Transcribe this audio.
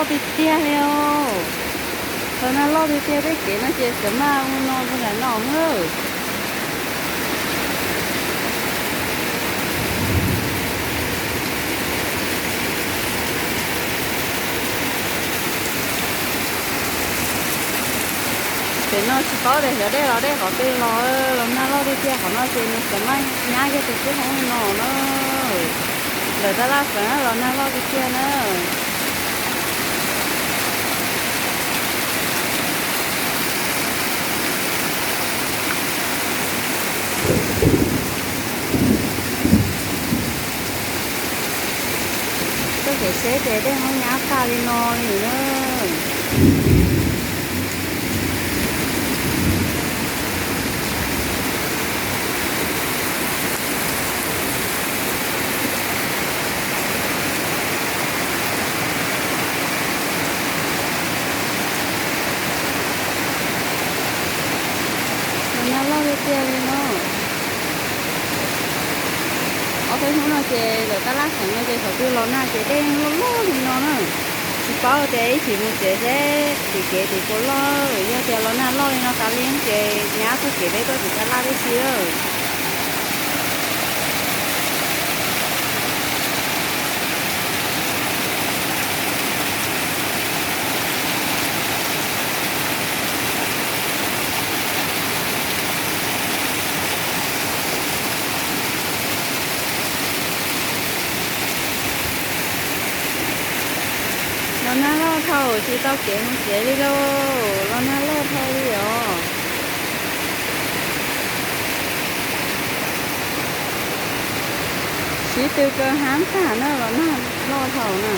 Tiag tiag li os. Los nag loj tiag tiag, tej kev no ces xav maj ua no rau nram no na. Pem no tsis paub tias xyov dej los dej qhov twg los, los nag loj tiag tiag, qhov no ces nws xav maj nyab kiag tus kwj hoob li no na. Ntawm tab laj feem los nag loj tiag tiag na. Tuaj kev tsheb ces dej hoob nyab tag li no li na. Los nag loj tiag tiag li no. Ob peb hnub no ces ntawm tab laj feem no ces thaum twg los nag ces dej loj loj li no na. Tsis paub tias ib chim mus tsev seb tim kev tim puas loj. Yog tias los nag loj li no tas li ces nyab taug kev peb tuaj tim tab laj tib si lawm. Los nag loj dhau tsis tau kev mus tsev li lauj, los nag loj dhau li os. Sib tw kaw hab tag na, los nag loj dhau na.